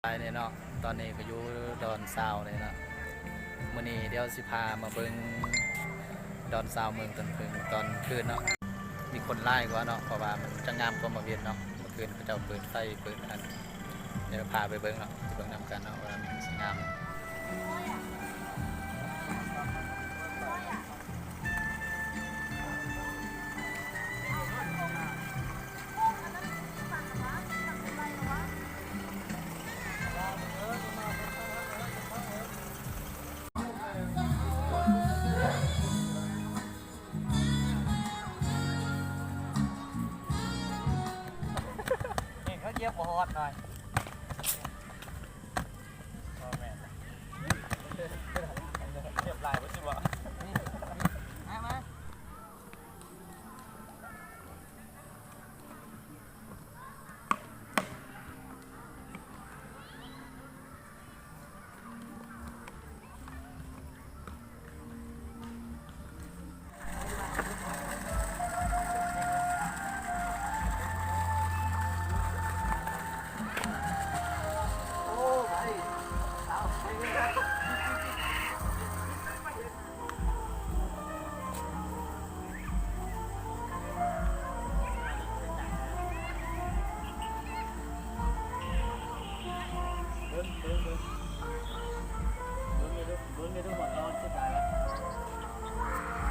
ຫຼາຍແນ່ເນາະ. ຕອນນີ້ກໍຢູ່ດອນຊາວແນ່ເນາະ. ມື້ນີ້ດຽວຊິພາມາເບິ່ງດອນຊາວເມືອງຕົ້ນເຜິ້ງຕອນຄືນເນາະ. ມີຄົນຫຼາຍກວ່າເນາະ ເພາະວ່າມັນຈະງາມກວ່າມື້ວຽນເນາະ. ມື້ຄືນເຂົາເຈົ້າເປີດໄຟເປີດອັນ ດຽວພາໄປເບິ່ງເນາະ ໄປເບິ່ງນຳກັນເນາະວ່າມັນຊິງາມ. ນີ້ເຂົາຢຽບບໍ່ຮອດໜ້ອຍ. ບໍ່ແມ່ນລະ ຮຽບຫຼາຍບໍ່ຊິບໍ່? ມາ ມາ. ເບິ່ງ ເບິ່ງ ເບິ່ງ ເບິ່ງເດີ ເບິ່ງເດີ ຮອດ ຮອດສຸດທ້າຍແລ້ວ.